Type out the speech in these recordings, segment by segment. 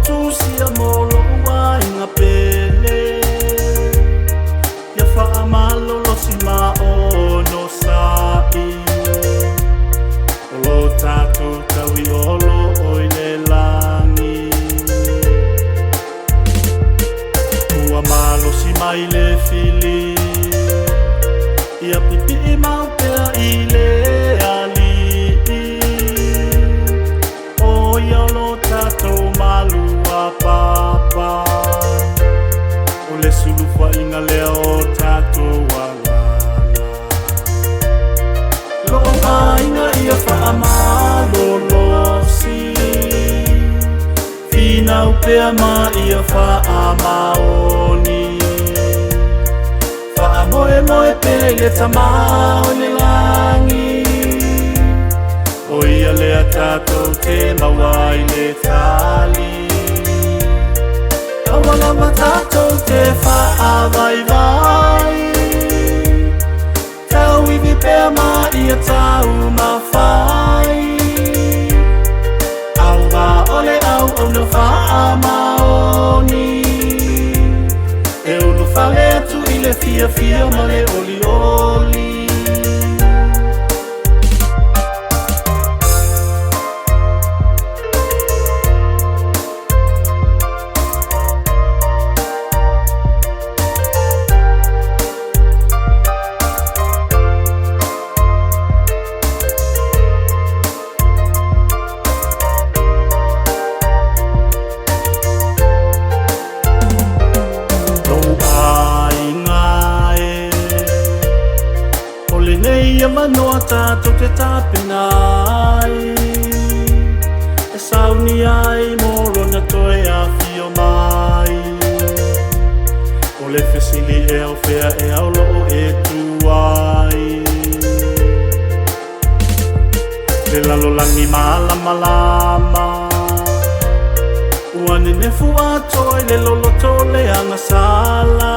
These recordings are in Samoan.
tusia mo lo'u aiga pele. Ia faamalolosi ma onosa'i. O lo tatou taui o loo i le lagi. Ua malosi mai le fili, ia pipii mau pea i le Alii. O ia o lo tatou malu a papa. O le sulufa'iga lea o tatou agaga. Lo'u aiga ia faamalolosi. Finau pea ma ia faamaoni. Faamoemoe pea i le Tamā o le lagi. O ia lea tatou te maua ai le tali. Aua lava tatou te faavaivai. Tauivi pea ma ia taumafai. Aua o le auauna faamaoni. E ulufale atu i le fiafia ma le olioli. Lou aiga e, o lenei avanoa tatou te tapena ai. E saunia ai mo lona toe afio mai. O le fesili ea o fea ea o loo e tu ai. Le lalolagi malamalama. Ua nenefu atoa i le loloto le agasala.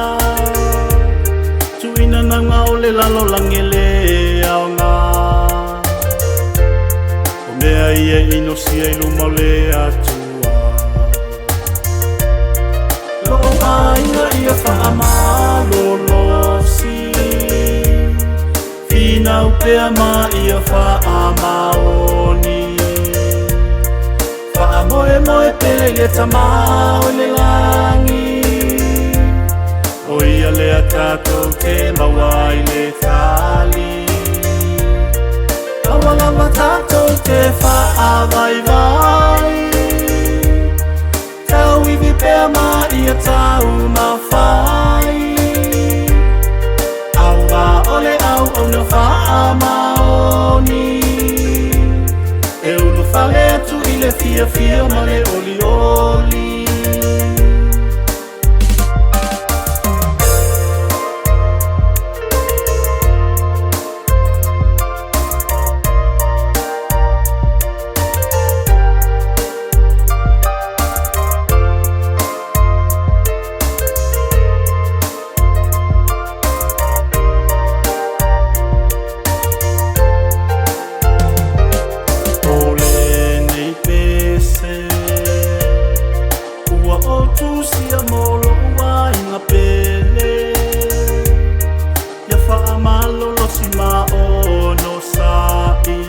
Tuuina nauga o le lalolagi e le aoga. O mea ia e inosia i luma o le Atua. Lo'u aiga ia faamalolosi. Finau pea ma ia faamaoni. Faamoemoe pea i le Tamā o le lagi. O ia lea tatou te maua ai le tali. Aua lava tatou te faavaivai. Tauivi pea ma ia taumafai. Aua o le auauna faamaoni. E ulufale atu i le fiafia ma le olioli. O lenei pese ua ou tusia mo lo'u aiga pele. Ia faamalolosi ma onosa'i.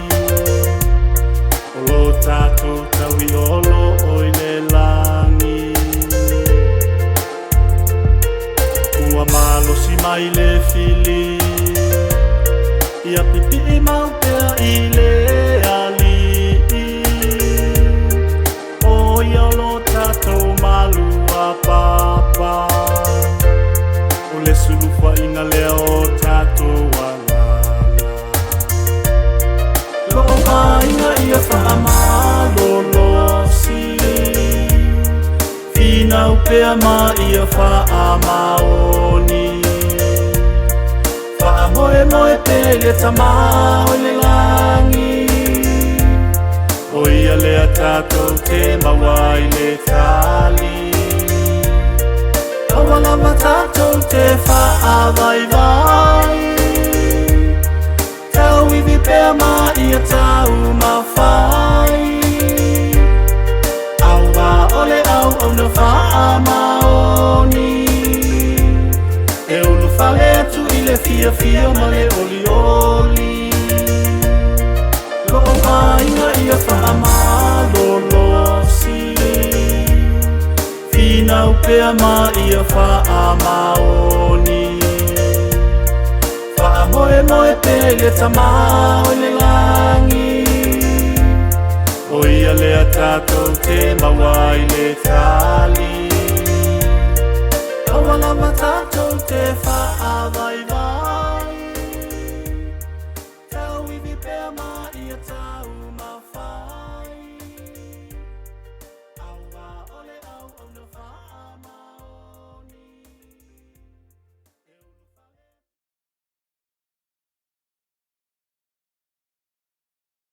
O lo tatou taui o loo i le lagi. Ua malosi mai le fili, ia pipii mau pea i le Alii. O ia o lo tatou malu a papa. O le sulufa'iga lea o tatou agaga. Lo'u aiga ia faamalolosi. Finau pea ma ia faamaoni. Faamoemoe pea i le Tamā o le lagi. O ia lea tatou te maua ai le tali. Aua lava tatou te faavaivai. Tauivi pea ma ia taumafai. Aua o le auauna fiafia ma le olioli. Lo'o aiga ia faamalolosi, finau pea ma ia faamaoni. Faamoemoe pea i le Tamā o i le lagi, o ia lea tatou te maua ai le tali.